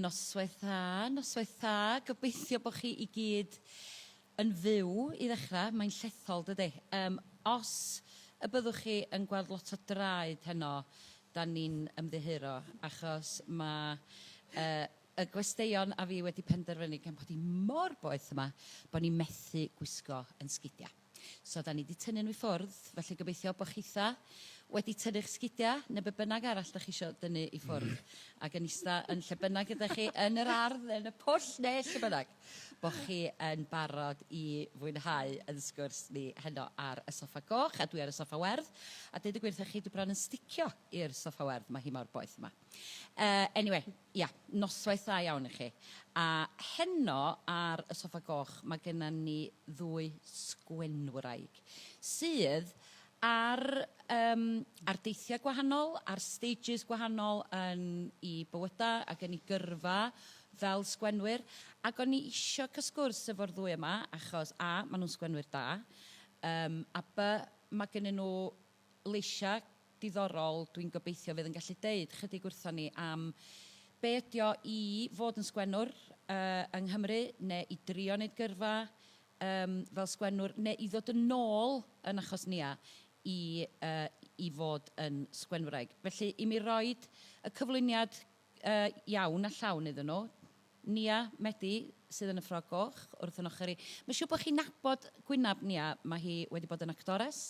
Noswaith dda, noswaith dda. Gobeithio bod chi i gyd yn fyw i ddechrau. Mae'n llethol, dydy? Um, os y byddwch chi yn gweld lot o draed heno, da ni'n ymddiheuro, achos mae uh, y gwesteion a fi wedi penderfynu gan bod hi mor boeth yma, bod ni'n methu gwisgo yn sgidiau. So da ni 'di tynnu nhw i ffwrdd, felly gobeithio bo' chitha wedi tynnu'ch sgidia, neu be bynnag arall da chi isio dynnu i ffwrdd, ac yn ista yn lle bynnag ydych chi, yn yr ardd, yn y pwll, neu lle bynnag, bo' chi yn barod i fwynhau yn sgwrs ni heno ar y soffa goch, a dwi ar y soffa werdd, a deud y gwir wrthoch chi, dwi bron yn sticio i'r soffa werdd, mae hi mor boeth yma. Uh, anyway, ia, noswaith dda iawn i chi. A heno ar y soffa goch mae gennym ni ddwy sgwenwraig sydd ar, um, ar deithiau gwahanol, ar stages gwahanol yn i bywydau ac yn i gyrfa fel sgwenwyr. Ac o'n i isio cael sgwrs efo'r ddwy yma achos A, maen nhw'n sgwenwyr da, um, a B, mae gennyn nhw leisiau diddorol dwi'n gobeithio fydd yn gallu deud chydig wrthon ni am be ydi o i fod yn sgwennwr yy yng Nghymru neu i drio neud gyrfa yym fel sgwennwr neu i ddod yn ôl yn achos Nia i yy i fod yn sgwennwraig. Felly i mi roid y cyflwyniad yy iawn a llawn iddyn nhw, Nia Medi sydd yn y ffrog goch wrth yn ochr i. Mae'n siŵr bod chi'n nabod gwynab Nia, mae hi wedi bod yn actores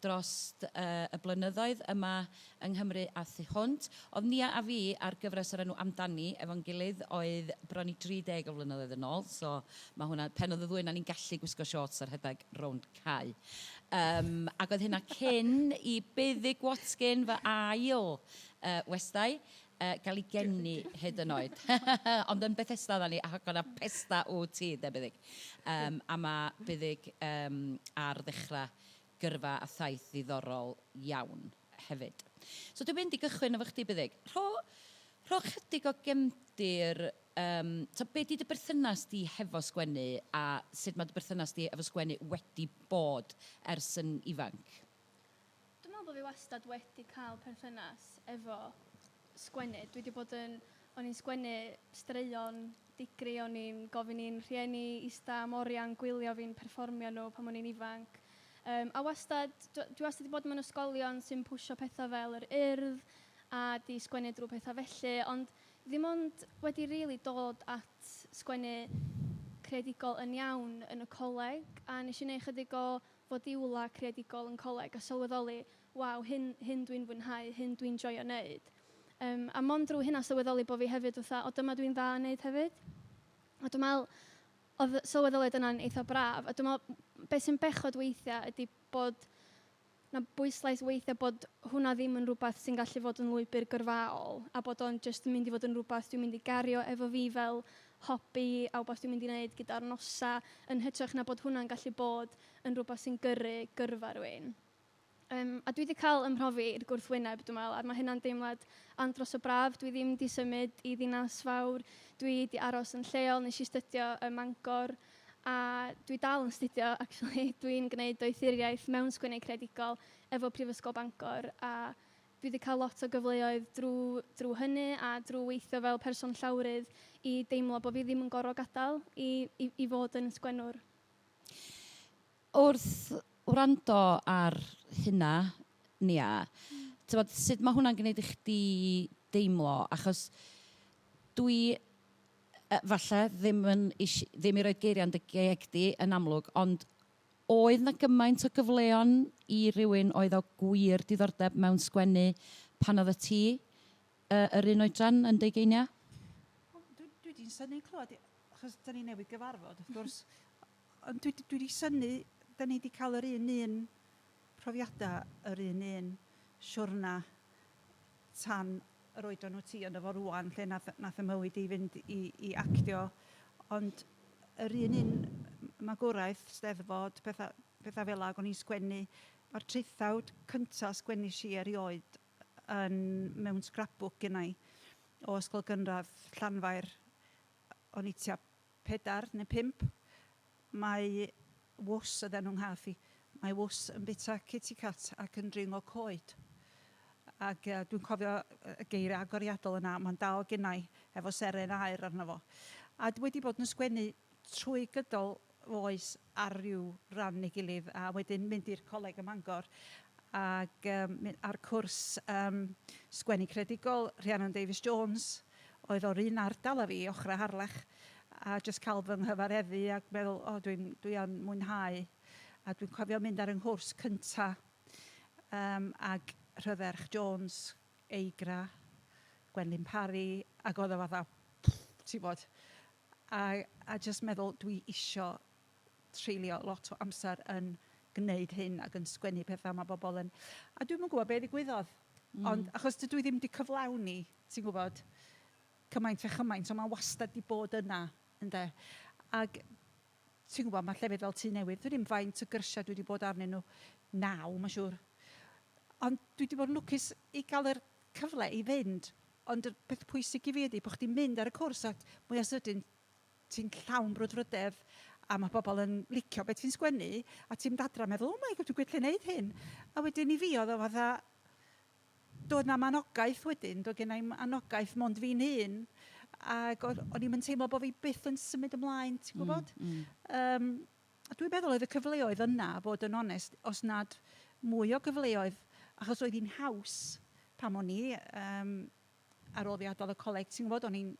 dros y blynyddoedd yma yng Nghymru a thu hwnt. Oedd Nia a fi ar gyfres o'r enw Amdani efo'n gilydd oedd bron i 30 o flynyddoedd yn ôl, so mae hwnna, pen oedd y ddwy 'na ni'n gallu gwisgo shorts a rhedeg rownd cae. Um, ac oedd hynna cyn i Buddug Watkin, fy ail westai, gael ei geni hyd yn oed. Ond yn Bethesda oeddan ni, ac o'na pesta OT, de Buddug. Um, a mae Buddug um, ar ddechrau gyrfa a thaith ddiddorol iawn hefyd. So dwi'n mynd i gychwyn efo chdi, Buddug. Rho, rho chydig o gefndir, um, so be di dy berthynas di hefo sgwennu a sut mae dy berthynas di efo sgwennu wedi bod ers yn ifanc? Dwi'n meddwl bod fi wastad wedi cael perthynas efo sgwennu. Dwi 'di bod yn... o'n i'n sgwennu straeon digri, o'n i'n gofyn i'n rhieni ista am oriau'n gwylio fi'n perfformio nhw pan o'n i'n ifanc. Yym, a wastad, dwi wastad 'di bod mewn ysgolion sy'n pwsio pethau fel yr Urdd a 'di sgwennu drwy pethau felly, ond ddim ond wedi rili dod at sgwennu creadigol yn iawn yn y coleg, a nes i wneud chydig o fodiwlau creadigol yn coleg a sylweddoli, waw, hyn, hyn dwi'n fwynhau, hyn dwi'n joio wneud. Yym, a mond drwy hynna sylweddoli bod fi hefyd fatha, o dyma dwi'n dda yn wneud hefyd. A dwi'n meddwl, oedd sylweddoliad yna'n eitha braf. A dwi'n meddwl, be sy'n bechod weithiau ydy bod 'na bwyslais weithiau bod hwnna ddim yn rhywbeth sy'n gallu fod yn lwybr gyrfaol a bod o'n jyst yn mynd i fod yn rhywbeth dwi'n mynd i gario efo fi fel hobi a wbath dwi'n mynd i wneud gyda'r nosa yn hytrach na bod hwnna'n gallu bod yn rhywbeth sy'n gyrru gyrfa rywun. Yym, a dwi 'di cael 'y mhrofi i'r gwrthwyneb, dwi'n meddwl, a mae hynna'n deimlad andros o braf. Dwi ddim 'di symud i ddinas fawr, dwi 'di aros yn lleol, nes i studio ym Mangor, a dwi dal yn studio, actually. Dwi'n gwneud doethuriaeth mewn sgwennu creadigol efo Prifysgol Bangor, a dwi 'di cael lot o gyfleoedd drwy, drwy hynny a drwy weithio fel person llawrydd i deimlo bod fi ddim yn gorfod gadael i, i, i fod yn sgwennwr. Wrth wrando ar hynna, Nia, tibod, sut mae hwnna'n gwneud i chdi deimlo? Achos dwi, falle, ddim yn ish- ddim i roid geiriau yn dy geg di, yn amlwg, ond oedd 'na gymaint o gyfleon i rywun oedd â gwir diddordeb mewn sgwennu pan oeddet ti yr un oedran yn dy ugeiniau? Wel, dwi dwi 'di'n synnu clywed, achos 'dan ni newydd gyfarfod, wrth gwrs, Ond dwi dwi 'di synnu, 'dan ni 'di cael yr un un profiadau, yr un un siwrna tan yr oedran wyt ti ynddo fo rŵan, lle nath nath 'y mywyd i fynd i i actio. Ond yr un un magwraeth, Steddfod, petha petha fela, ac o'n i'n sgwennu. Ma'r traethawd cynta sgwennish i erioed yn mewn scrapbook genna i o Ysgol Gynradd Llanfair, o'n i tua pedair neu pump. Mae Wws, oedd enw 'nghath i, mae Wws yn bwyta kitty cat ac yn dringo coed. Ac dwi'n cofio y geiriau agoriadol yna, mae'n dal gennai efo seren aur arno fo. A dwi wedi bod yn sgwennu trwy gydol oes ar ryw ran neu gilydd, a wedyn mynd i'r coleg ym Mangor ac ar cwrs sgwennu creadigol Rhiannon Davies Jones, oedd o'r un ardal â fi, ochrau Harlech, a jyst cael fy nghyfareddu ac meddwl, o, dwi yn mwynhau. A dwi'n cofio mynd ar 'y nghwrs cynta ag Rhydderch Jones, Eigra, Gwenlyn Parry, ac oedd o fatha, ti'n bod, a jyst meddwl, dwi isio treulio lot o amser yn gwneud hyn ac yn sgwennu pethau mae bobl yn. A dwi'm yn gwybod be ddigwyddodd, ond achos dydw i ddim wedi cyflawni, ti'n gwybod, cymaint a chymaint, ond mae wastad wedi bod yna, ynde. Ac ti'n gwybod, mae llefydd fel Tŷ Newydd, dwi ddim faint o gyrsiau dwi wedi bod arnyn nhw, 9, mae'n siŵr. Ond dwi wedi bod yn lwcus i gael yr cyfle i fynd, ond y peth pwysig i fi ydy bod chdi'n mynd ar y cwrs ac mwyaf sydyn ti'n llawn brwdfrydedd a mae bobl yn licio beth ti'n sgwennu a ti'n mynd adra meddwl, oh my God, dwi'n gallu gwneud hyn. A wedyn i fi oedd o fatha, doedd na'm anogaeth wedyn, doedd gen i'm anogaeth mond fi'n hun, ac o'n i'm yn teimlo bod fi byth yn symud ymlaen, ti'n gwybod? Dwi'n meddwl oedd y cyfleoedd yna, bod yn onest, os nad mwy o gyfleoedd, achos oedd hi'n haws pan o'n i, ar ôl fi adael y coleg, ti'n gwybod, o'n i'n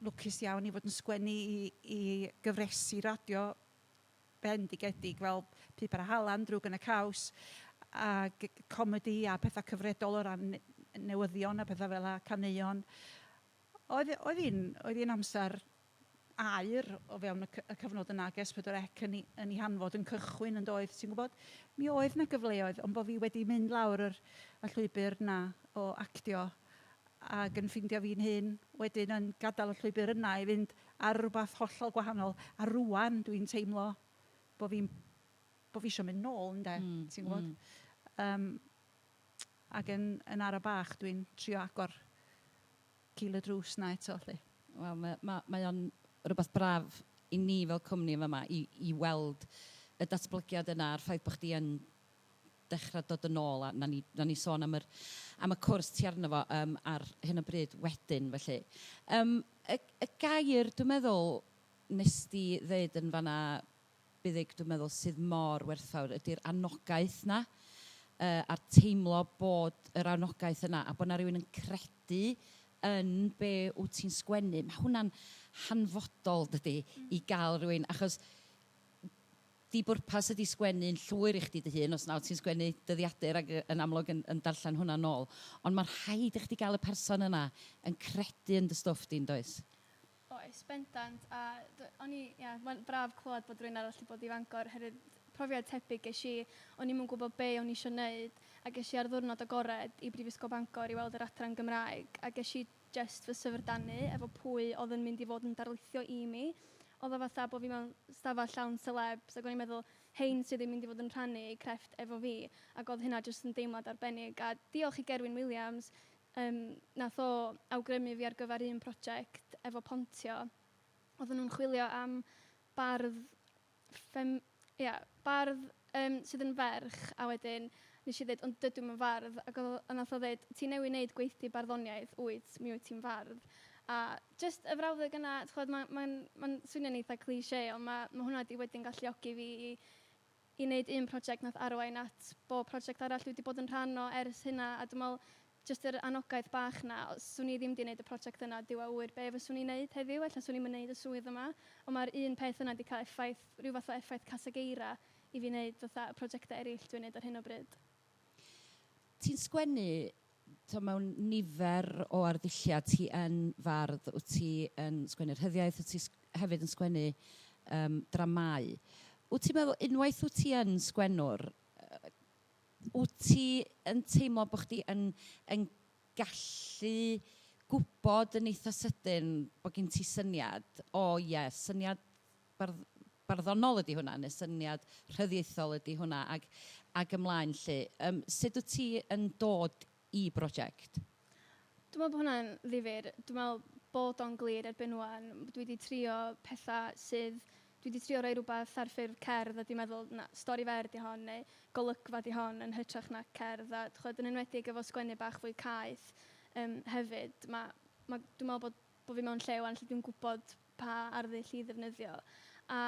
lwcus iawn i fod yn sgwennu i gyfresi radio bendigedig fel Pupur a Halan, Drwg yn y Caws, a comedi a pethau cyfredol o ran newyddion a pethau fel 'a, caneuon. Oedd hi'n amser aur o fewn y cyfnod yna, ac S4C yn ei hanfod yn cychwyn yn doedd, ti'n gwybod? Mi oedd 'na gyfleoedd, ond bod fi wedi mynd lawr y llwybr 'na o actio ac yn ffeindio fi'n hun wedyn yn gadael y llwybr yna i fynd ar rhywbeth hollol gwahanol. A rwan dwi'n teimlo bod fi eisiau mynd nôl, ynde, ti'n gwybod? Ac yn ara bach dwi'n trio agor cil y drws 'na eto, 'lly. Wel, mae o'n rhywbeth braf i ni fel cwmni yma i weld y datblygiad yna a'r ffaith bod chdi yn dechrau dod yn ôl, a na ni sôn am y cwrs ti arno fo ar hyn o bryd wedyn, felly. Y gair, dwi'n meddwl, nes di ddeud yn fanna, Buddug, dwi'n meddwl, sydd mor werthfawr, ydy'r anogaeth 'na, a'r teimlo bod yr anogaeth yna, a bod 'na rywun yn credu yn be wyt ti'n sgwennu. Mae hwnna'n hanfodol, dydy, i gael rhywun, achos di bwrpas ydy sgwennu'n llwyr i chdi dy hun, os na wyt ti'n sgwennu dyddiadur ac yn amlwg yn darllen hwnna nôl. Ond mae'n rhaid i chdi gael y person yna yn credu yn dy stwff di'n does? Oes, bendant. A o'n i, ia, mae'n braf clywed bod rhywun arall wedi bod i Fangor, herwydd profiad tebyg ges i, o'n i'm yn gwybod be o'n i eisiau gwneud, a ges i ar ddiwrnod agored i Brifysgol Bangor i weld yr adran Gymraeg, a ges i just fy syfrdanu efo pwy oedd yn mynd i fod yn darlithio i mi. Oedd o fatha bod fi mewn stafell llawn celebs, ac o'n i'n meddwl, hein sydd yn mynd i fod yn rhannu eu crefft efo fi, ac oedd hynna jyst yn deimlad arbennig. A diolch i Gerwyn Williams, nath o awgrymu fi ar gyfer un prosiect efo Pontio. Oedden nhw'n chwilio am bardd, ia, bardd sydd yn ferch, a wedyn nes i ddweud, ond dydw i'm yn fardd. Ac oedd nath o ddweud, ti newydd wneud gweithdy barddoniaeth, wyt, mi wyt ti'n fardd. A just y frawddeg yna, ti'n mae'n ma swnio'n eitha cliché, ond ma hwnna di wedyn galluogi fi i wneud un prosiect nath arwain at bob prosiect arall dwi wedi bod yn rhan o ers hynna. A dwi'n meddwl, just yr anogaeth bach na, swn i ddim wedi wneud y prosiect yna, Duw a ŵyr be fyswn i'n wneud heddiw, ella swn i'm yn wneud y swydd yma. Ond mae'r un peth yna wedi cael effaith, rhyw fath o effaith caseg eira i fi wneud fatha y prosiectau eraill dwi'n wneud ar hyn o bryd. Ti'n sgwennu to, mewn nifer o arddulliau, ti yn fardd, wyt ti yn sgwennu rhyddiaeth, wyt ti hefyd yn sgwennu dramau. Wyt ti'n meddwl, unwaith wyt ti yn sgwennwr, wyt ti yn teimlo bod chdi yn gallu gwybod yn eitha sydyn bod gen ti syniad, o ie, syniad barddonol ydy hwnna, neu syniad rhyddiaethol ydy hwnna, ac ymlaen 'lly. Sut wyt ti yn dod i brosiect? Dwi'n meddwl bod hwnna'n ddifyr. Dwi'n meddwl bod o'n glir erbyn ŵan. Dwi wedi trio pethau sydd... Dwi wedi trio rhoi rhywbeth ar ffurf cerdd a dwi'n meddwl, na, stori fer di hon neu golygfa di hon yn hytrach na cerdd. A ch'bod, yn enwedig efo sgwennu bach fwy caeth hefyd, dwi'n meddwl bod bod fi mewn lle wan lle dwi'n gwybod pa arddull i ddefnyddio. A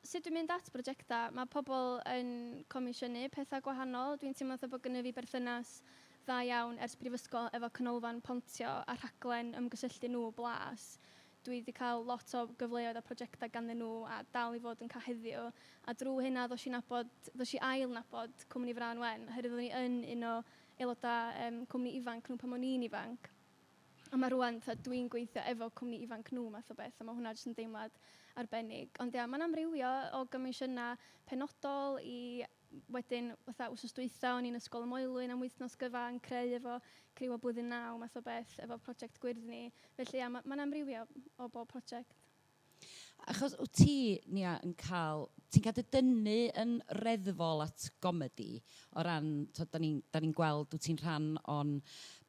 sut dwi'n mynd at brosiectau, mae pobl yn comisiynu pethau gwahanol. Dwi'n teimlo fatha bod gynna fi berthynas dda iawn ers prifysgol efo Canolfan Pontio a rhaglen ymgysylltu nhw, Blas. Dwi wedi cael lot o gyfleoedd a prosiectau ganddyn nhw a dal i fod yn cael heddiw. A drwy hynna ddos i nabod, ddos i ail nabod Cwmni Frân Wen, oherwydd oeddwn i yn un o aelodau cwmni ifanc nhw pan o'n i'n ifanc. A mae rwan, fatha, dwi'n gweithio efo cwmni ifanc nhw math o beth, a mae hwnna jyst yn deimlad arbennig. Ond ia, mae'n amrywio o gomisiynau penodol i wedyn, fatha wsos dwytha, o'n i'n Ysgol y Moelwyn am wythnos gyfa yn creu efo criw o blwyddyn naw math o beth, efo prosiect Gwyrddni. Felly ia, mae'n amrywio o bob prosiect. Achos wyt ti, Nia, yn cael... Ti'n cael dy dynnu yn reddfol at gomedi o ran, tibod, dan ni'n dan ni'n gweld wyt ti'n rhan o'n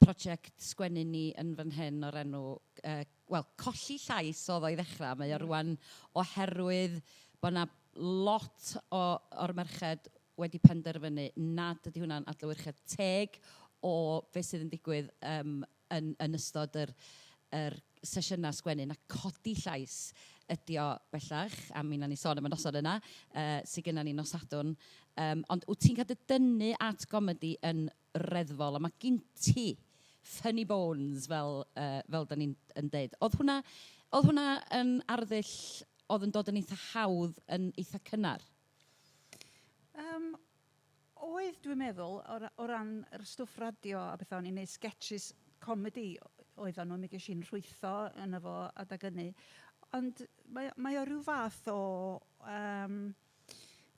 prosiect sgwennu ni yn fan hyn o'r enw, yy, wel, Colli Llais oedd o i ddechrau. Mae o rŵan oherwydd bod 'na lot o, o'r merched wedi penderfynu nad ydy hwnna'n adlewyrchiad teg o beth sydd yn digwydd yym yn, yn ystod yr, yr sesiynau sgwennu, na codi llais ydy o bellach, a mi wnawn ni sôn am y noson yna, sy gynna ni nos Sadwrn. Ond wyt ti'n cael dy dynnu at gomedi yn reddfol, a mae gin ti funny bones, fel, fel da ni'n yn deud. Oedd hwnna, oedd hwnna yn arddull oedd yn dod yn eitha hawdd yn eitha cynnar? Um, Oedd, dwi'n meddwl, o o ran yr stwff radio a bethau, o'n i'n neud sketches comedi oeddan nhw, mi ges i'n rhwytho yno fo adag hynny. Ond mae mae o ryw fath o, yym,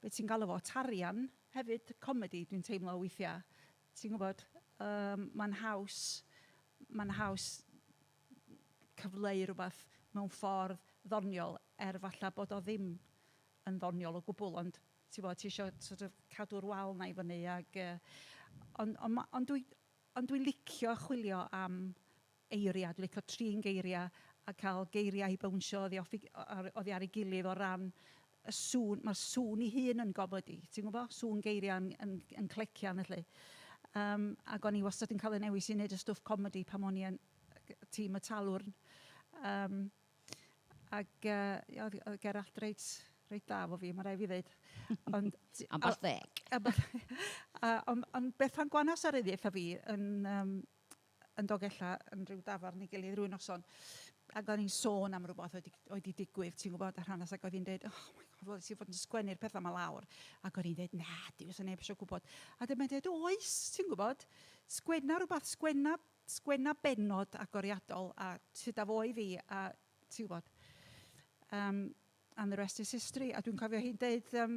be ti'n galw fo, tarian hefyd, comedi dwi'n teimlo weithiau. Ti'n gwybod, yym, mae'n haws, mae'n haws cyfleu rhywbeth mewn ffordd ddoniol, er falle bod o ddim yn ddoniol o gwbl, ond ti'n gwybod, ti isio sort of cadw'r wal 'na i fyny ag yy ond ond ma' ond dwi ond dwi'n licio chwilio am eiriau, dwi'n licio trin geiriau a cael geiriau i bownsio oddi off ei ar oddi ar ei gilydd o ran y sŵn, mae'r sŵn ei hun yn gomedi, ti'n gwybod? Sŵn geiriau yn yn yn clecian felly. Yym ac o'n i wastad yn cael y newis i wneud y stwff comedi pan o'n i yn tîm y Talwrn. Yym. Ac yy oedd oedd Gerallt reit reit dda efo fi, ma' raid fi ddeud. Ond... Ambell ddeg. Ambell a ond ond Bethan Gwanas ar iddi fi yn yym yn Dolgellau yn rhyw dafarn ei gilydd ryw noson. Ac o'n i'n sôn am rywbeth oedd 'di oedd 'di digwydd, ti'n gwybod, a rhanas ac oedd hi'n deud, oh my God, wel, ti fod yn sgwennu'r pethau 'ma lawr. Ac o'n i'n deud, na, duw, 'sa neb eisiau gwybod. A dyma'n deud, oes, ti'n gwybod, sgwenna rhywbeth, sgwenna Sgwenna bennod agoriadol a tyda fo i fi a ti'n gwybod um, and the rest is history. A dwi'n cofio hi'n deud, um,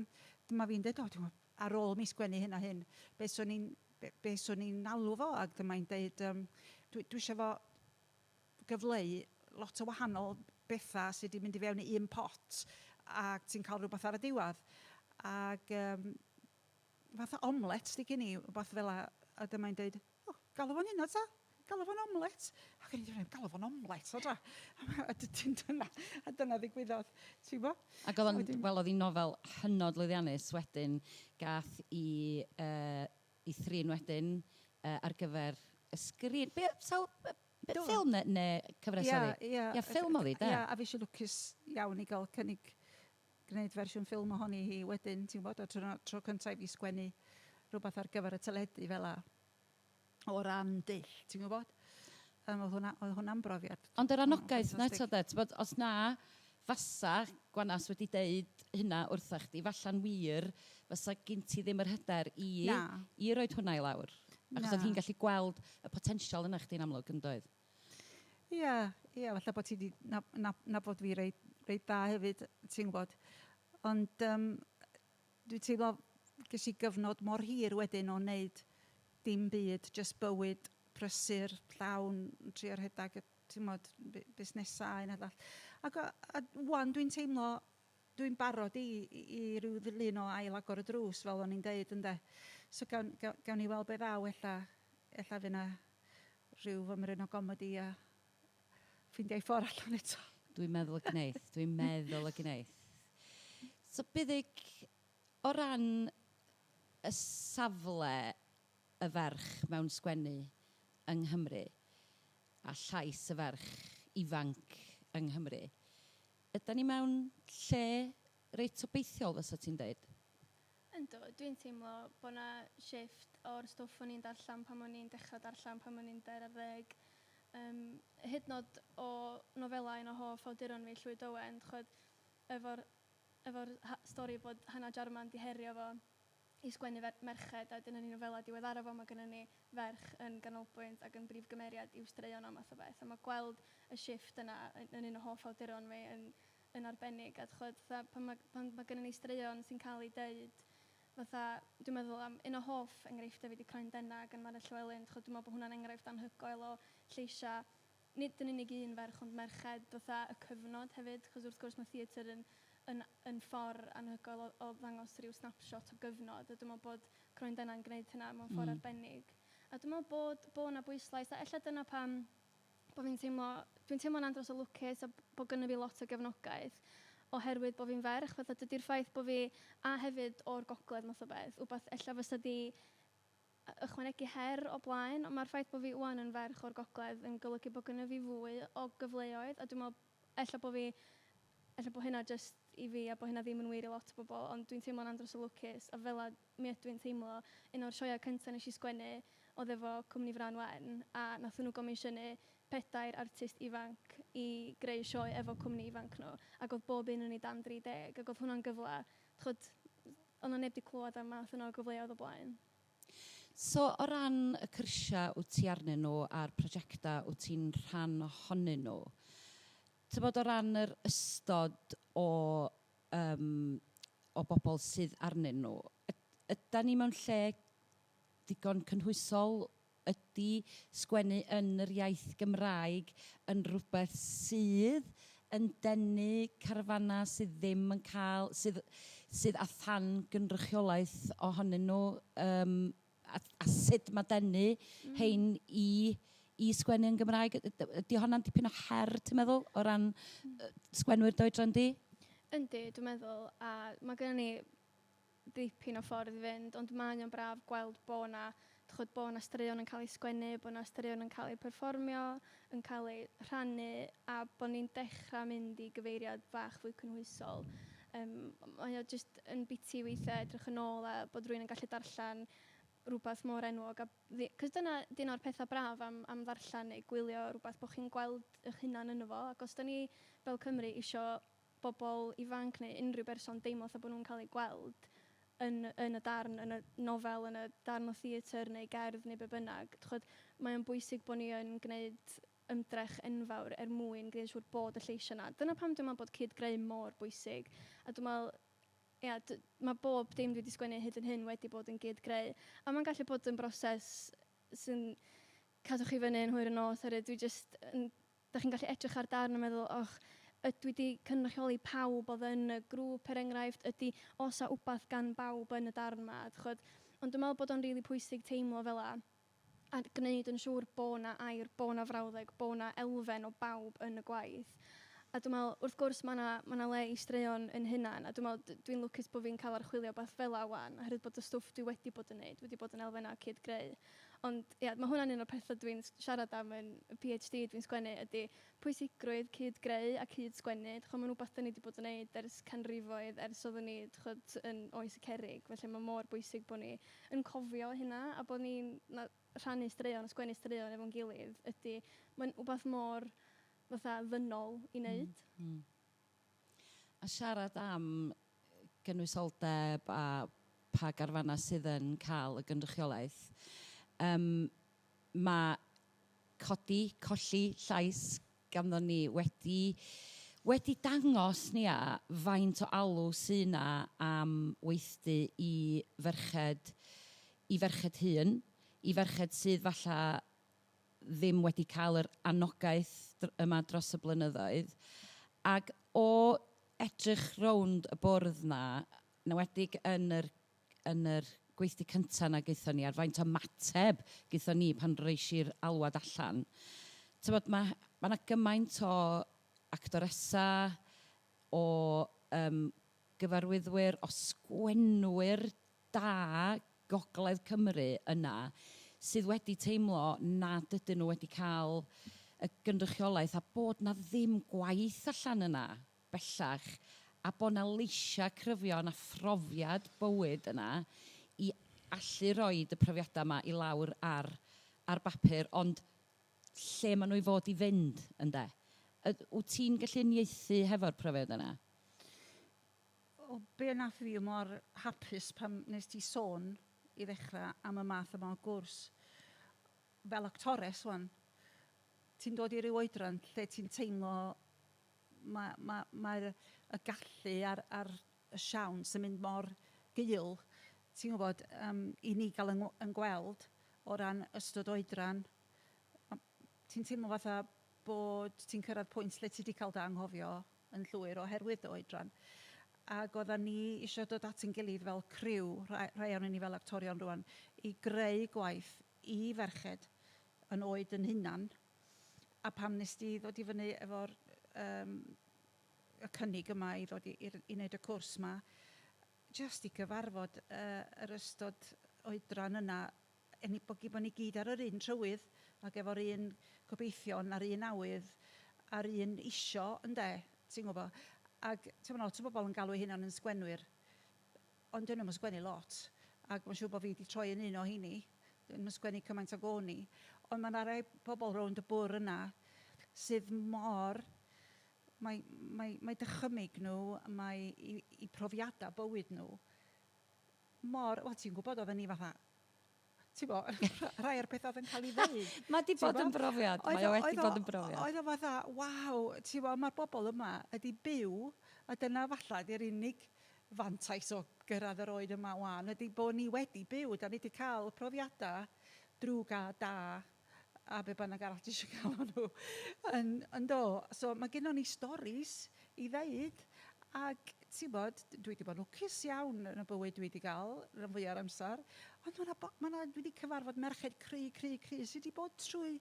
dyma fi'n deud, o, dwi'n gwybod, ar ôl mi sgwennu hyn a hyn, be swn i'n be, be swn i'n alw fo? Ac dyma hi'n deud, um, dwi, dwi eisiau fo gyfleu lot o wahanol bethau sydd wedi mynd i fewn i un pot ac ti'n cael rhywbeth ar y diwedd. Ac um, fatha omlet 'di gen i, rhywbeth fel 'a, a dyma hi'n deud, o, galw fo'n hynna ta, galw fo'n omlet. Ac o'n i'n dweud, galw fo'n omlet, o dra. A dyna, a dyna ddigwyddodd, ti'n gwybod? Ac oedd o'n, wel, oedd hi'n nofel hynod lwyddiannus wedyn, gath i, uh, i thrin wedyn uh, ar gyfer y sgrin. Be, sawl, be, ffilm neu, neu cyfres yeah, oedd hi? Ie, yeah, ffilm oedd hi, de? Ie, a fi eisiau lwcus iawn i gael cynnig gwneud fersiwn ffilm ohoni hi wedyn, ti'n gwybod, a tro, tro cyntaf i fi sgwennu rhywbeth ar gyfer y teledu fel 'a, o ran dull, ti'n gwybod? Oedd hwnna, oedd hwnna'n brofiad. Ond yr anogaeth 'na eto de, tibod, os na fasa Gwanas wedi deud hynna wrtha chdi, falla'n wir fysa gin ti ddim yr hyder i, Na. i roid hwnna i lawr. Achos oedd Na. hi'n gallu gweld y potensial yna chdi'n amlwg, yn doedd? Ia, ia, falle bod ti 'di nab- nab- nabod fi reit, reit dda hefyd, ti'n gwybod. Ond um, dwi'n teimlo, ges i gyfnod mor hir wedyn o wneud dim byd, jyst bywyd prysur, llawn, trio rhedeg, ti'n gwybod, busnesau, un a llall. Ac a, a wan dwi'n teimlo, dwi'n barod i, i, i ryw ddilyn o ail agor y drws, fel o'n i'n deud, ynde. So gawn, gawn, gawn ni weld be ddaw, ella, ella fydd 'na rhyw fymryn o gomedi a ffeindio ei ffordd allan eto. Dwi'n meddwl y gneith, dwi'n meddwl y gneith. So Buddug, o ran y safle y ferch mewn sgwennu yng Nghymru a llais y ferch ifanc yng Nghymru, ydan ni mewn lle reit obeithiol fysa ti'n deud? Yndw, dwi'n teimlo bod 'na shifft o'r stwff o'n i'n darllen pan o'n i'n dechrau darllen pan o'n i'n dair ar ddeg. Yym, hyd yn oed o nofelau un o hoff awduron fi, Llwyd Owen, ch'od, efo'r efo'r stori bod Hannah Jarman 'di herio fo i sgwennu merched, a wedyn yn ei nofelau diweddara fo, mae gynnon ni ferch yn ganolbwynt ac yn brif gymeriad i'w straeon o math o beth. A mae gweld y shifft yna yn, yn un o hoff awduron fi yn, yn arbennig. A ch'od, fatha, pan mae, pan mae gynnon ni straeon sy'n cael eu deud, fatha, dwi'n meddwl am un o hoff enghreifftiau fi 'di Croen Denau gan Mared Llywelyn, ch'od, dwi'n meddwl bod hwnna'n enghraifft anhygoel o lleisiau, nid yn unig un ferch ond merched fatha y cyfnod hefyd, chos wrth gwrs mae theatr yn, yn, yn ffordd anhygoel o, o ddangos rhyw snapshot o gyfnod, a dwi'n meddwl bod Croen Denau'n gwneud hynna mewn ffordd arbennig. A dwi'n meddwl bod, bod 'na bwyslais, a ella dyna pam bod fi'n teimlo, dwi'n teimlo'n andros o lwcus a bod gynno fi lot o gefnogaeth oherwydd bod fi'n ferch, fatha dydy'r ffaith bod fi, a hefyd o'r gogledd math o beth, wbath ella fysa di ychwanegu her o blaen, ond mae'r ffaith bod fi 'wan yn ferch o'r gogledd yn golygu bod gynno fi fwy o gyfleoedd, a dwi'n meddwl ella bod fi, ella bod hynna jyst i fi a bod hynna ddim yn wir i lot o bobl, ond dwi'n teimlo'n andros o lwcus, a fela mi ydw i'n teimlo. Un o'r sioeau cyntaf nes i sgwennu oedd efo Cwmni Frân Wen, a nathon nhw gomisiynu pedair artist ifanc i greu sioe efo cwmni ifanc nhw, ac oedd bob un yn ni dan 30, ac oedd hwnna'n gyfle, ch'od, oedd 'na neb 'di clywed am math yna o gyfleoedd o blaen. So o ran y cyrsiau wyt ti arnyn nhw a'r prosiectau wyt ti'n rhan ohonyn nhw, tybod o ran yr ystod o yym o bobl sydd arnyn nhw, ydan ni mewn lle digon cynhwysol? Ydy sgwennu yn yr iaith Gymraeg yn rhywbeth sydd yn denu carfanau sydd ddim yn cael, sydd, sydd â than gynrychiolaeth ohonyn nhw, yym, a, a sut mae denu rhein i, i sgwennu yn Gymraeg? Ydy honna'n dipyn o her, ti'n meddwl, o ran sgwennwyr dy oedran di? Yndi, dwi'n meddwl, a mae gennym ni ddipyn o ffordd i fynd, ond mae o'n braf gweld bo' 'na, d'ch'od, bo' 'na straeon yn cael eu sgwennu, bo' 'na straeon yn cael eu perfformio, yn cael eu rhannu, a bo' ni'n dechrau mynd i gyfeiriad bach fwy cynhwysol. Yym, mae o jyst yn biti weithiau edrych yn ôl a bod rywun yn gallu darllen rhywbeth mor enwog a ddi-... 'Cos dyna 'di un o'r pethau braf am am ddarllen neu gwylio rhywbeth, bod chi'n gweld eich hunan yno fo, ac os 'dan ni fel Cymry isio bobl ifanc neu unrhyw berson deimlo fatha bod nhw'n cael eu gweld yn, yn y darn, yn y nofel, yn y darn o theatr neu gerdd neu be bynnag. D'ch'od, mae o'n bwysig bod ni yn gwneud ymdrech enfawr er mwyn gwneud yn siŵr bod y lleisiau 'na. Dyna pam dwi'n meddwl bod cyd-greu mor bwysig. A dwi'n meddwl, ia, mae bob dim dwi 'di sgwennu hyd yn hyn wedi bod yn gyd-greu. A mae'n gallu bod yn broses sy'n cadw chi fyny yn hwyr y nos, oherwydd dwi jyst yn Dach chi'n gallu edrych ar darn a meddwl, och, ydw i 'di cynrychioli pawb oedd yn y grŵp, er enghraifft? Ydy, oes 'na wbath gan bawb yn y darn 'ma? Dach ch'mod? Ond dwi'n meddwl bod o'n rili pwysig teimlo fel 'a a gwneud yn siŵr bo' 'na air, bo' 'na frawddeg, bo' 'na elfen o bawb yn y gwaith. A dwi'n meddwl, wrth gwrs, ma' 'na ma' 'na le i straeon yn hunain, a dwi'n meddwl dwi'n lwcus bod fi'n cael archwilio wbath fel 'a 'wan, oherwydd bod y stwff dwi wedi bod yn wneud wedi bod yn elfennau cyd-greu. Ond ia, mae hwnna'n un o'r pethau dwi'n siarad am yn y PhD dwi'n sgwennu, ydy pwysigrwydd cyd-greu a cyd-sgwennu. Dych ch'mod, mae'n rhywbeth dan ni 'di bod yn wneud ers canrifoedd, ers oedden ni, dych ch'mod, yn oes y cerrig. Felly mae mor bwysig bod ni yn cofio hynna a bod ni'n rhannu straeon a sgwennu straeon efo'n gilydd ydy, mae'n rhywbeth mor fatha ddynol i wneud. A siarad am gynwysoldeb a pa garfanau sydd yn cael y gynrychiolaeth, yym mae codi, colli llais ganddon ni wedi wedi dangos Nia faint o alw sy 'na am weithdy i ferched, i ferched hŷn, i ferched sydd falle ddim wedi cael yr anogaeth yma dros y blynyddoedd, ac o edrych rownd y bwrdd 'na, yn enwedig yn yr yn yr gweithdy cynta 'na gaethon ni, a'r faint o ymateb gaethon ni pan rois i'r alwad allan, tibod, ma' ma' 'na gymaint o actoresau, o yym gyfarwyddwyr, o sgwennwyr da Gogledd Cymru yna sydd wedi teimlo nad ydyn nhw wedi cael y gynrychiolaeth a bod 'na ddim gwaith allan yna bellach a bod 'na leisiau cryfion a phrofiad bywyd yna i allu roid y profiadau 'ma i lawr ar ar bapur ond lle maen nhw i fod i fynd ynde? Wyt ti'n gallu uniaethu hefo'r profiad yna? O, be nath fi mor hapus pan nes ti sôn i ddechrau am y math yma o gwrs. Fel actores wan, ti'n dod i ryw oedran lle ti'n teimlo mae, mae, mae'r y gallu a'r, a'r y siawns yn mynd mor gul, ti'n gwybod, um, i ni gael yn, yn gweld o ran ystod oedran. Ti'n teimlo fatha bod ti'n cyrraedd pwynt lle ti wedi cael dy anghofio yn llwyr oherwydd dy oedran. Ac oeddan ni eisiau dod at ein gilydd fel criw, rhai, rhai ohonon ni fel actorion rwan, i greu gwaith i ferched yn oed yn hunan. A pam nes di ddod i fyny efo'r um, y cynnig yma i ddod i, i, i wneud y cwrs yma, jyst i gyfarfod uh, yr ystod oedran yna, en, bod, bod ni gyd ar yr un trywydd ac efo'r un gobeithion a'r un awydd a'r un isio, ynde, ti'n gwybod. Ac ti'n gwybod, lot o bobl yn galw eu hunan yn sgwenwyr, ond dyn nhw'm yn sgwennu lot, ac mae'n siŵr bod fi wedi troi yn un o heini, dyn nhw'm yn sgwennu cymaint ag o'n i, ond mae yna rai pobl rownd y bwr yna sydd mor, mae, mae, mae dychymyg nhw, mae i, i profiadau bywyd nhw, mor, wel ti'n gwybod oedden ni fatha, ti'n bo, rhai o'r pethau oedd yn cael ei ddeud. Mae di bod yn brofiad, mae o wedi bod yn brofiad. Oedd o fatha, waw, ti'n bo, mae'r bobl yma ydi byw, a dyna falla ydi'r unig fantais o gyrraedd yr oed yma wan, ydi bod ni wedi byw, da ni wedi cael profiadau drwg a da, a be bynnag arall ti eisiau cael nhw, yn, yn do. So mae gennon ni storis i ddeud, ac ti'n bod, dwi wedi bod yn lwcus iawn yn y bywyd dwi wedi gael, rhan fwyaf o'r amser, ond mae 'na ma 'na, dwi wedi cyfarfod merched cry, cry, cry, sydd wedi bod trwy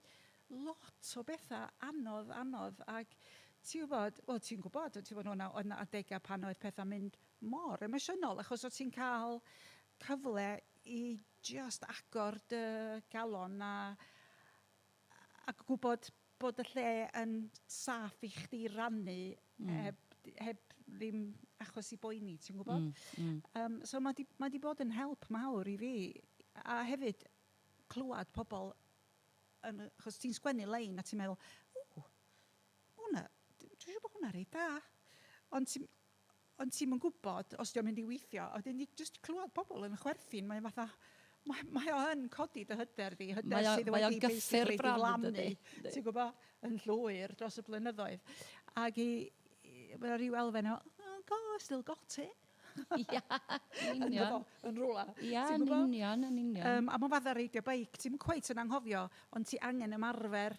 lot o bethau anodd, anodd, ac ti'n gwybod, wel ti'n gwybod, ti'n gwybod, oedd 'na adegau pan oedd pethau'n mynd mor emosiynol, achos oedd ti'n cael cyfle i just agor dy galon a, a gwybod bod y lle yn saff i chdi rannu heb, heb ddim achos i boeni, ti'n gwybod? So mae di, mae di bod yn help mawr i fi. A hefyd, clywed pobl, yn, achos ti'n sgwennu lein a ti'n meddwl, ww, hwnna, dwi'n siŵr bod hwnna reit da. Ond ti'n ond ti'm yn gwybod os 'di o'n mynd i weithio. A wedyn jyst clywed pobl yn chwerthin, mae'n fatha, mae, mae o yn codi dy hyder di, hyder mae o, sydd mae wedi gyffur basically bron, diflannu, ti'n gwybod, yn llwyr dros y blynyddoedd. Ac i, mae rhyw elfen o, oh God, still got it. Ia, yn union. Yn rhywle. Ia, yn union, yn union. Um, a mae'n fatha reidio beic, ti'n cweit yn anghofio, ond ti angen ymarfer.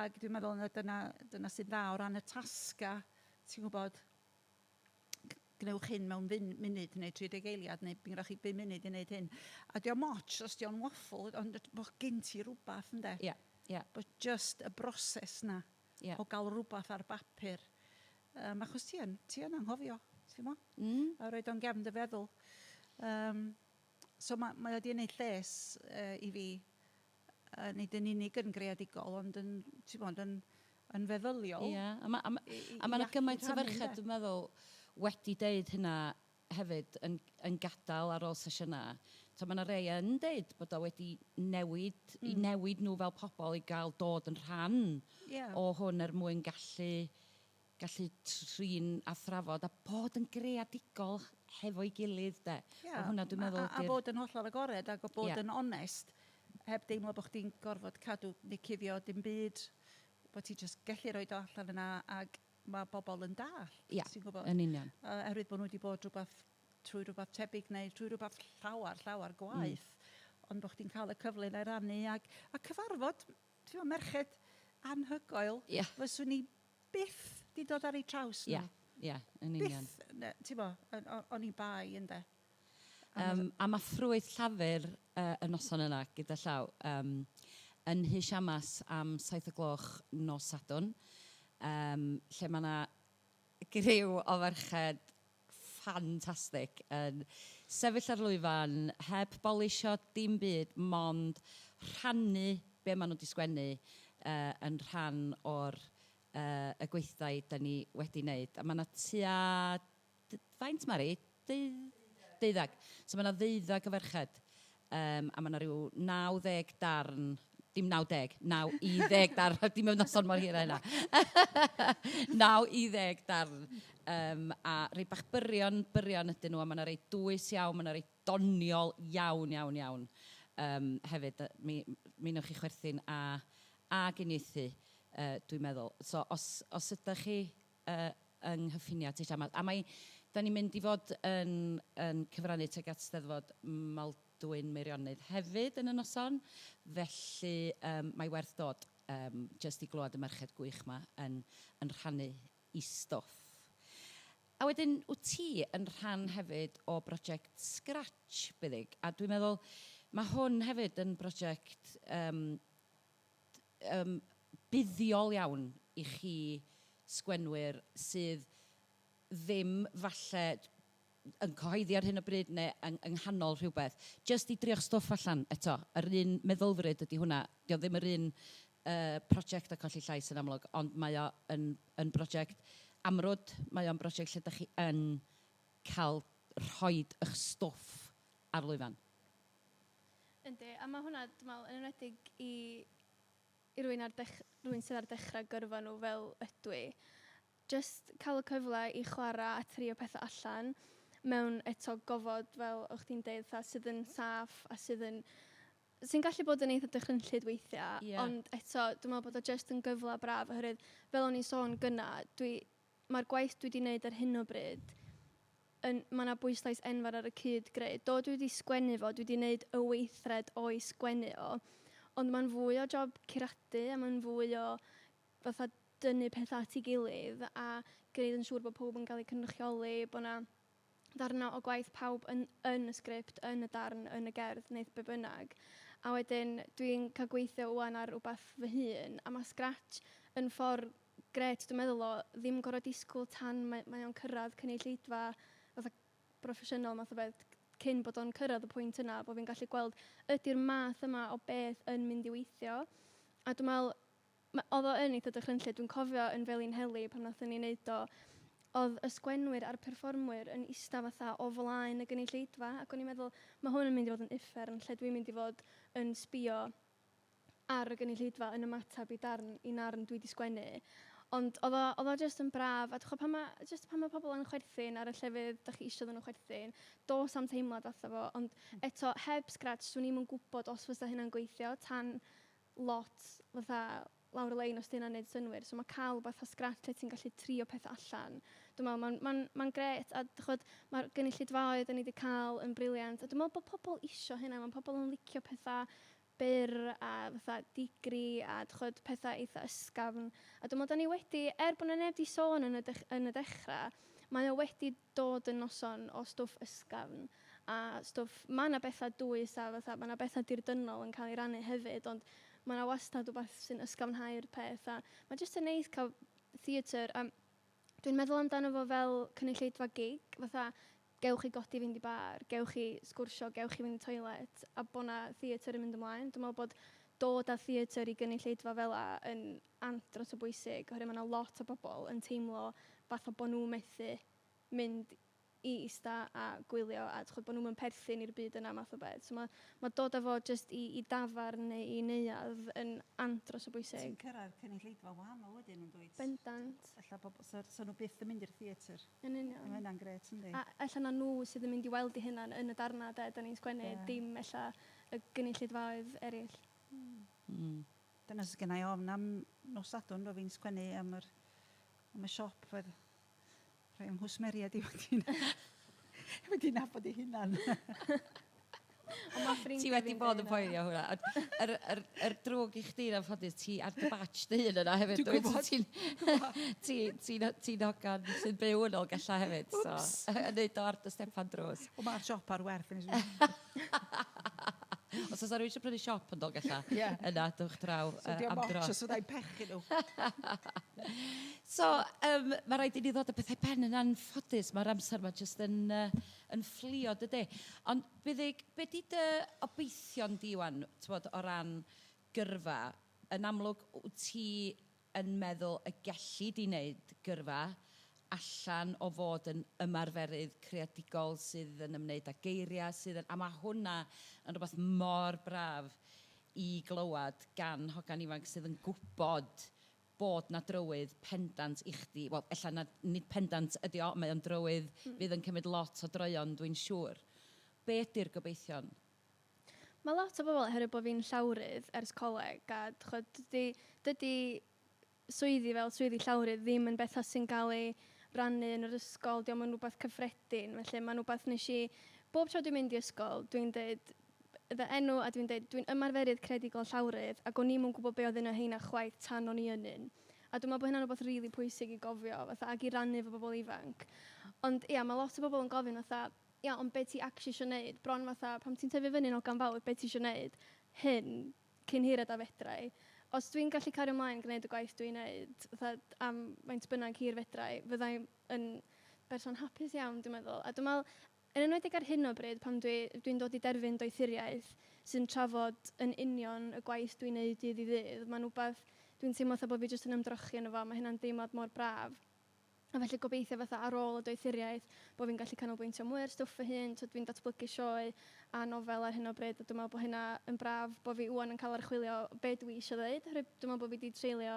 Ac dwi'n meddwl na dyna, dyna sy'n dda o ran y tasga, ti'n gwybod, gnewch hyn mewn fun, munud neu 30 eiliad neu bydd chi 5 munud i wneud hyn. A di o'm ots os di o'n waffle, ond bod gen ti rhywbeth, ynde? Ie, ie. Bod just y broses na o gael rhywbeth ar bapur. Achos ti yn, ti yn anghofio, ti'n mo? A roed o'n gefn dy feddwl. So mae, mae wedi gwneud lles i fi, nid yn unig yn greadigol, ond yn, ti'n bod, yn, yn feddyliol. Ie, a mae a ma, a ma 'na gymaint o ferched, dwi'n meddwl, wedi deud hynna hefyd yn, yn gadael ar ôl sesiynau. So mae yna rei yn deud bod o wedi newid, i newid nhw fel pobl i gael dod yn rhan o hwn er mwyn gallu, gallu trin a thrafod a bod yn greadigol hefo'i gilydd, de. Yeah. A hwnna dwi'n meddwl a, a bod yn hollol agored ac o bod yn onest, heb deimlo bod chdi'n gorfod cadw neu cuddio dim byd, bod ti jyst gallu rhoi o allan yna ac mae bobl yn dallt. Ia, ti'n gwybod? Yn union. Oherwydd bod nhw wedi bod rhywbeth, trwy rhywbeth tebyg neu trwy rhywbeth llawer, llawer gwaeth. Ond bod chdi'n cael y cyfle yna i rannu ac, a cyfarfod, ti'n gwybod, merched anhygoel. Fyswn ni byth di dod ar eu traws nhw. Ia, ia, yn union. Byth, ti'n gwybod, o'n i bai ynde. A mae ffrwyth llafur y noson yna gyda llaw um, yn Nhŷ Siamas am 7 o gloch nos Sadwrn, um, lle mae yna griw o ferched ffantastig yn sefyll ar lwyfan, heb bolisio dim byd, mond rhannu be maen nhw wedi sgwennu. uh, yn rhan o'r uh, y gweithdai da ni wedi wneud. A mae yna tua, faint Mari? 12. So mae yna 12 o ferched. A mae yna rhyw 90 darn, dim 90, 9 i 10 darn, dim mewn noson mor hir â hynna. 9 i 10 darn. A rhai bach byrion, byrion ydyn nhw, a mae yna rhai dwys iawn, mae yna rhai doniol iawn, iawn, iawn. Hefyd, mi, mi wnewch chi chwerthin a, ag uniaethu, dwi'n meddwl. So, os, os ydych chi yng nghyffiniau Teill Amad, a mae, da ni'n mynd i fod yn, yn cyfrannu tuag at Steddfod Maldwyn Meirionnydd hefyd yn y noson, felly um, mae werth dod um, jyst i glywed y merched gwych ma yn, yn rhannu i stwff. A wedyn, wyt ti yn rhan hefyd o brosiect Scratch, Buddug, a dwi'n meddwl mae hwn hefyd yn brosiect um, um, buddiol iawn i chi sgwennwyr sydd ddim falle yn cyhoeddi ar hyn o bryd neu yng, yng nghanol rhywbeth. Jyst i drio'ch stwff allan eto. Yr un meddylfryd ydy hwnna. Dio ddim yr un prosiect a Colli Llais yn amlwg, ond mae o yn, yn brosiect amrwd. Mae o'n brosiect lle da chi yn cael rhoid eich stwff ar lwyfan. Yndi, a mae hwnna, dwi'n meddwl, yn enwedig i, i rywun, ar dech, rywun sydd ar dechrau gyrfa nhw fel ydw i. Just cael y cyfle i chwarae a trio pethau allan mewn eto gofod, fel o'ch chdi'n deud, fatha, sydd yn saff a sydd yn sy'n gallu bod yn eitha dychrynllyd weithiau, ond eto, dwi'n meddwl bod o just yn gyfle braf, oherwydd fel o'n i'n sôn gynna, dwi, mae'r gwaith dwi wedi wneud ar hyn o bryd, yn, mae yna bwyslais enfawr ar y cyd-greu. Do, dwi wedi sgwennu fo, dwi wedi wneud y weithred o'i sgwennu o, ond mae'n fwy o job curadu a mae'n fwy o fatha dynnu pethau at ei gilydd a gwneud yn siŵr bod pawb yn cael eu cynrychioli, bod yna ddarnau o gwaith pawb yn, yn y sgript, yn y darn, yn y gerdd, neu be bynnag. A wedyn dwi'n cael gweithio ŵan ar rywbeth fy hun, a mae Scratch yn ffordd grêt, dwi'n meddwl, o ddim gorfod disgwyl tan mae, mae o'n cyrraedd cynulleidfa fatha broffesiynol math o beth, cyn bod o'n cyrraedd y pwynt yna, bod fi'n gallu gweld ydy'r math yma o beth yn mynd i weithio. A dwi'n meddwl, oedd o yn eitha dychrynllyd. Dwi'n cofio yn Felinheli pan wnaethon ni wneud o, oedd y sgwenwyr a'r perfformwyr yn ista fatha o flaen y gynulleidfa, ac o'n i'n meddwl, mae hwn yn mynd i fod yn uffern, lle dwi'n mynd i fod yn sbio ar y gynulleidfa yn ymateb i darn, i narn dwi 'di sgwennu. Ond oedd o, oedd o jyst yn braf, a dych pan mae, jyst pan mae pobl yn chwerthin ar y llefydd dych chi isio iddyn nhw chwerthin, does am teimlad fatha fo, ond eto, heb Scratch, swn i'm yn gwybod os fysa hynna'n gweithio tan lot fatha lawr y lein os 'di hynna'n neud synnwyr. So mae cael rhywbeth fatha Scratch lle ti'n gallu trio pethau allan, dwi'n meddwl mae'n ma ma grêt, a dych ch'mod, mae'r gynulleidfaoedd 'dan ni 'di cael yn brilliant, a dwi'n meddwl bod pobl isio hynna, mae pobl yn licio pethau byr a fatha digri a dych ch'mod, pethau eitha ysgafn. A dwi'n meddwl 'dan ni wedi, er bod 'na neb 'di sôn yn y, dech, yn y dechrau, mae o wedi dod yn noson o stwff ysgafn a stwff, mae 'na bethau dwys a fatha, mae 'na bethau dirdynnol yn cael ei rannu hefyd, ond mae 'na wastad rhywbeth sy'n ysgafnhau'r peth, a mae jyst yn neis cael theatr, a dwi'n meddwl amdano fo fel cynulleidfa gig, fatha gewch chi godi fynd i bar, gewch chi sgwrsio, gewch chi fynd i toilet, a bod 'na theatr yn mynd ymlaen. Dwi'n meddwl bod dod â theatr i gynulleidfa fel 'a yn andros o bwysig, oherwydd mae 'na lot o bobl yn teimlo fatha bod nhw methu mynd i ista a gwylio a ch'od bod nhw'm yn perthyn i'r byd yna math o beth. So mae, mae dod â fo jyst i, i dafarn neu i neuadd yn andros o bwysig. Ti'n cyrraedd cynulleidfa wahanol wedyn yn dwyt? Bendant. Ella pobl, so, so nhw byth yn mynd i'r theatr. Yn union. Mae hynna'n grêt, yndi? A ella na nhw sydd yn mynd i weld eu hunain yn y darnau de, da ni'n sgwennu, yeah. Dim ella y gynulleidfaoedd eraill. Dyna sydd gennai ofn am nos Sadwrn, bo fi'n sgwennu am yr, am y siop, fydd rhai o'm nghwsmeriaid i wedi wedi nabod eu hunan. Ond mae ffrindiau Ti wedi bod yn poeni o hwnna. Ond Yr, yr, yr drwg i chdi yn anffodus, ti ar dy batch dy hun yna hefyd. Dwi'n gwybod. Ti'n ti, ti, ti'n hogan sy'n byw yn Dolgellau hefyd. So, yn neud o ar dy stepan drws. O, mae'r siop ar werth. Yn Os oes rhywun eisiau prynu siop yn Dolgellau, yna, dewch draw So, diolch am dro. ots os fyddai'n pechu nhw. So, mae rhaid i ni ddod â pethau pen yn anffodus. Mae'r amser yma jyst yn, yn fflio, dydy. Ond, Buddug, be di dy obeithion di wan, t'mod, o ran gyrfa? Yn amlwg, wyt ti yn meddwl y gelli di wneud gyrfa allan o fod yn ymarferydd creadigol sydd yn ymwneud â geiriau, sydd yn... A mae hwnna yn rhywbeth mor braf i glywed gan hogan ifanc sydd yn gwybod bod 'na drywydd pendant i chdi, wel, ella nad, nid pendant ydi o, mae o'n drywydd fydd yn cymryd lot o droeon dwi'n siŵr. Be ydi'r gobeithion? Mae lot o bobl, oherwydd bod fi'n llawrydd ers coleg, a ch'od, dydy, dydy swyddi fel swyddi llawrydd ddim yn bethau sy'n cael eu rannu yn yr ysgol, dio'm yn rhywbeth cyffredin. Felly mae'n rhywbeth nes i, bob tro dwi'n mynd i ysgol, dwi'n deud fy enw a dwi'n deud dwi'n ymarferydd creadigol llawrydd ac o'n i'm yn gwybod be oedd un o heina chwaith tan o'n i yn un. A dwi'n meddwl bod hynna'n rhywbeth rili pwysig i gofio fatha ac i rannu efo bobl ifanc. Ond ia, mae lot o bobl yn gofyn fatha, ia, ond be ti actually isio wneud? Bron fatha, pan ti'n tyfu fyny'n hogan fawr, be ti isio wneud? Hyn, cyn hired a fedra i. Os dwi'n gallu cario ymlaen gwneud y gwaith dwi'n wneud, fatha am faint bynnag hir fedra i, fydda i yn berson hapus iawn, dwi'n meddwl. A dwi'n meddwl, yn enwedig ar hyn o bryd, pan dwi, dwi'n dod i derfyn doethuriaeth sy'n trafod yn union y gwaith dwi'n wneud dydd i ddydd, mae'n wbath dwi'n teimlo fatha bod fi jyst yn ymdrochi yno fo, mae hynna'n deimlad mor braf. A felly gobeithio fatha ar ôl y doethuriaeth bod fi'n gallu canolbwyntio mwy ar stwff fy hun. Tibod, dwi'n datblygu sioe a nofel ar hyn o bryd a dwi'n meddwl bod hynna yn braf bod fi ŵan yn cael archwilio be dwi eisiau ddeud. Oherwydd dwi'n meddwl bod fi 'di treulio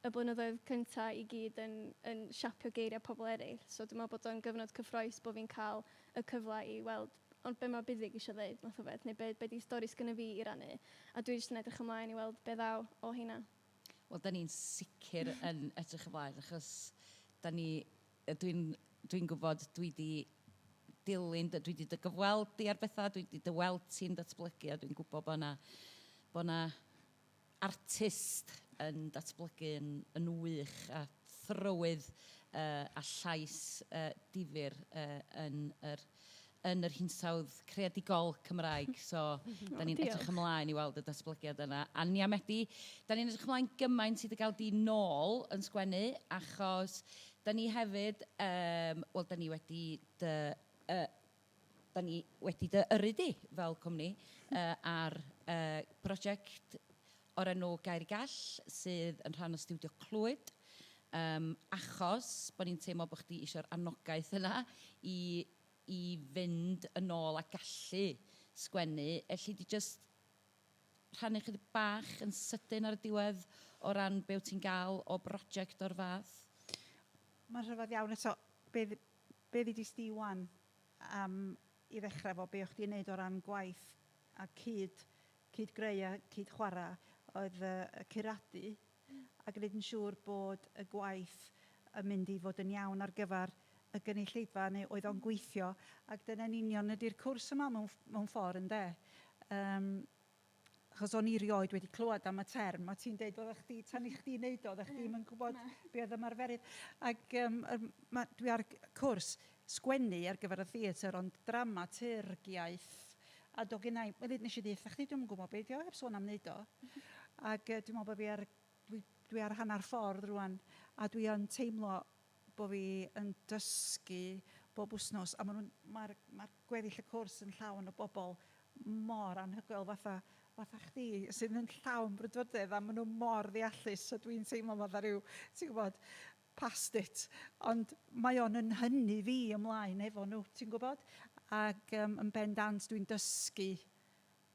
y blynyddoedd cynta i gyd yn, yn siapio geiriau pobl eraill. So dwi'n meddwl bod o'n gyfnod cyffrous bod fi'n cael y cyfle i weld ond be mae Buddug eisiau ddeud math o beth, neu be, be 'di stori sgynna fi i rannu. A dwi jyst yn edrych ymlaen i weld be ddaw o hynna. Wel, da ni'n sicr yn edrych ymlaen, achos da ni, dwi'n dwi gwybod, dwi di dilyn, dwi di dy gyfweld di ar bethau, dwi di dy weld ti'n datblygu, a dwi'n gwybod bod na, bod na artist yn datblygu yn, yn wych a thrywydd uh, a llais uh, difyr uh, yn yr yn yr hinsawdd creadigol Cymraeg. So, da ni'n edrych ymlaen i weld y datblygiad yna. A Nia Medi, da ni'n edrych ymlaen gymaint i dy gael di nôl yn sgwennu, achos da ni hefyd, um, wel, da ni wedi dy, uh, da ni wedi dy yrru di fel cwmni uh, ar uh, brosiect o'r enw Gair i Gall, sydd yn rhan o Stiwdio Clwyd, um, achos bod ni'n teimlo bod chdi eisiau'r anogaeth yna i, i fynd yn ôl a gallu sgwennu. Elli di jyst rhannu chydig bach yn sydyn ar y diwedd o ran be wyt ti'n gael o brosiect o'r fath? Mae'n rhyfedd iawn eto, be, be ddudis di wan am i ddechrau fo, be o'ch di'n neud o ran gwaith a cyd cyd-greu a cyd-chwarae oedd y, y curadu a gwneud yn siŵr bod y gwaith yn mynd i fod yn iawn ar gyfer y gynulleidfa neu oedd o'n gweithio ac dyna'n union ydy'r cwrs yma mewn, mewn ffordd ynde. Um, achos o'n i rioed wedi clywed am y term, a ti'n deud oeddech chdi, tan i chdi wneud o, oeddech chdi'm yn gwybod be oedd ymarferydd. Ac um, ma, dwi ar cwrs sgwennu ar gyfer y theatr, ond dramaturgiaeth a do gennai, wel nes i ddeutha chdi, dwi'm yn gwybod be 'di o, heb sôn am wneud o. Ac uh, dwi'n meddwl bod fi ar, dwi, dwi ar hanner ffordd rwan, a dwi yn teimlo bod fi yn dysgu bob wythnos, a mae'r ma ma gweddill y cwrs yn llawn o bobl mor anhygoel fatha, fatha chdi, sydd yn llawn brwdfrydedd, a maen nhw mor ddeallus, so dwi'n teimlo fatha rhyw, ti'n gwybod, past it. Ond mae o'n yn hynny fi ymlaen efo nhw, ti'n gwybod? Ac um, yn bendant dwi'n dysgu,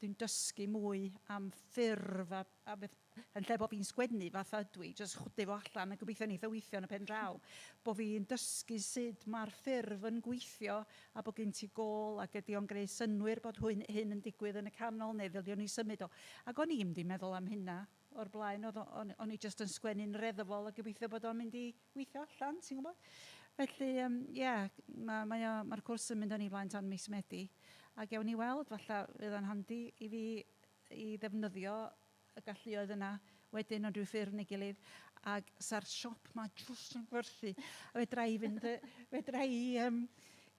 dwi'n dysgu mwy am ffurf a, a beth, yn lle bod fi'n sgwennu fatha ydw i, jyst chwdu fo allan a gobeithio neith o weithio yn y pen draw, bod fi'n dysgu sut mae'r ffurf yn gweithio a bod gen ti gôl ac ydy o'n gwneud synnwyr bod hwn, hyn yn digwydd yn y canol neu ddyliwn ni symud o. Ac o'n i'm di meddwl am hynna o'r blaen, oedd o'n, o'n i jyst yn sgwennu'n reddfol a gobeithio bod o'n mynd i weithio allan, ti'n gwybod? Felly, ie, um, yeah, mae'r mae o, mae'r cwrs yn mynd yn ei flaen tan mis Medi. A gewn ni weld, falle fydd o'n handi i fi i ddefnyddio y galluoedd yna wedyn o ryw ffurf neu gilydd. Ac sa'r siop ma jyst yn gwerthu. A fedra i fynd, fedra i um,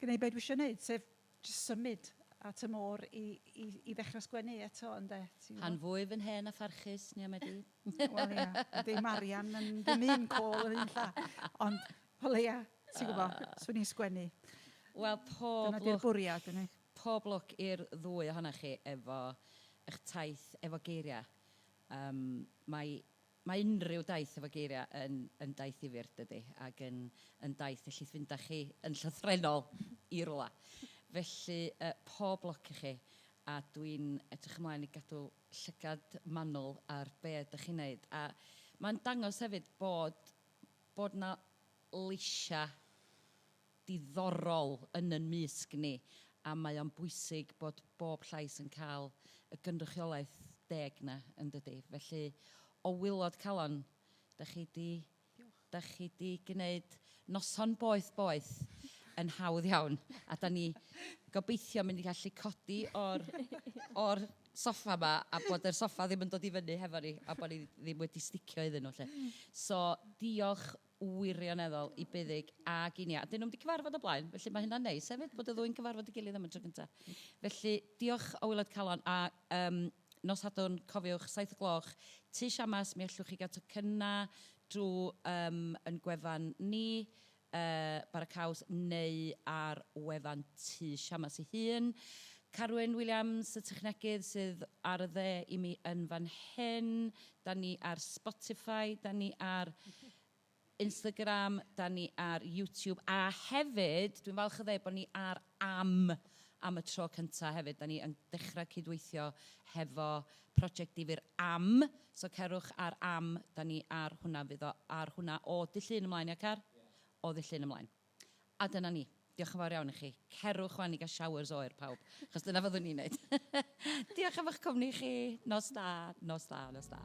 gwneud beth dwi eisiau gwneud, sef jyst symud at y môr i, i, i ddechrau sgwennu eto, ynde. Pan fwyf yn hen a pharchus, Nia Medi. Wel ia, ddim arian yn ddim un côl yn un lla. Ond o leia, ti'n gwybod, swn i'n sgwennu. Wel, pob Dyna di'r bwriad, yna. Pob lwc i'r ddwy ohonoch chi efo eich taith efo geiriau. Um, mae, mae unrhyw daith efo geiriau yn, yn daith ddifyr, dydy, ac yn, yn daith ellith fynd â chi yn llythrennol i rwla. Felly, pob lwc i chi, a dwi'n edrych ymlaen i gadw llygad manwl ar be ydych chi'n neud. A mae'n dangos hefyd bod, bod 'na leisiau diddorol yn yn mysg ni, a mae o'n bwysig bod bob llais yn cael y gynrychiolaeth deg 'na, yn dydi? Felly, o waelod calon, da chi 'di Da chi 'di gwneud noson boeth boeth yn hawdd iawn, a da ni gobeithio mynd i gallu codi o'r, o'r soffa 'ma a bod yr soffa ddim yn dod i fyny hefo ni a bod ni ddim wedi sticio iddyn nhw 'lly. So diolch wirioneddol i Buddug a Ginia. A 'dyn nhw'm 'di cyfarfod o blaen, felly mae hynna'n neis hefyd bod y ddwy'n cyfarfod ei gilydd am y tro cynta. Felly diolch o waelod calon a um, Nos Sadwrn, cofiwch, 7 o gloch, Tŷ Siamas, mi allwch chi gael tocynnau drwy yym yn gwefan ni, Bara Caws, neu ar wefan Tŷ Siamas ei hun. Carwyn Williams, y technegydd sydd ar y dde i mi yn fan hyn. Da ni ar Spotify, da ni ar Instagram, da ni ar YouTube, a hefyd, dwi'n falch o ddeud bod ni ar Am am y tro cynta hefyd. Da ni yn dechrau cydweithio hefo prosiect difyr Am, so cerwch ar Am, da ni ar hwnna, fydd o ar hwnna o Dydd Llun ymlaen, ia Car? O Ddydd Llun ymlaen. A dyna ni. Diolch yn fawr iawn i chi. Cerwch wan i gael showers oer pawb, achos dyna fyddwn ni'n neud. Diolch am eich cwmni chi. Nos da, nos da, nos da.